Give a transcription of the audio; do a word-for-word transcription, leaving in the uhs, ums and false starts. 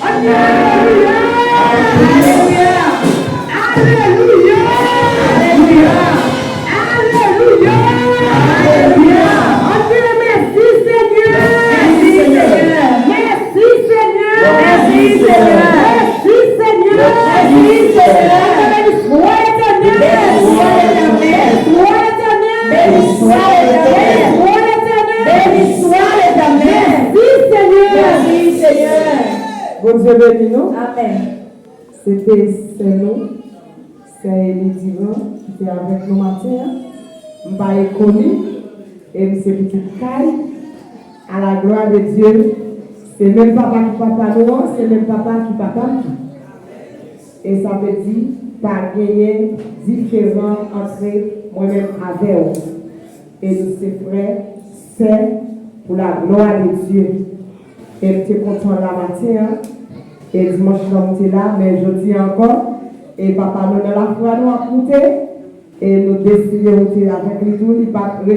Alelouya! Alelouya! Alelouya! Alelouya! Alelouya! Ann kriye, mèsi, Senyè! Mèsi, Senyè! Mèsi, Senyè! Mèsi, Senyè! Mèsi, Senyè! Mèsi, Senyè! Beni swa Letènèl! Beni swa Letènèl! Beni swa Letènèl! Beni swa Letènèl! Beni swa Letènèl! Mèsi, Senyè! Mèsi, Senyè! Bondye beni nou. Amèn. Se te sè nou, sè Eli Diran, ki te avèk nou maten an. M pa eko li, e m se pitit kay. À la gloire de Dieu. Se menm papa ki papa nou an, se menm papa ki papa m tou. E sa vle di, pa genyen diferan antre mwen menm avè w. E nou se frè, sè, pour la gloire de Dieu. E m te kontan la maten an. E dimanch lan m te la, men jodi a ankò, e papa nou nan lafwa nou ap moute. E nou deside moute avèk li tou, li pa t ret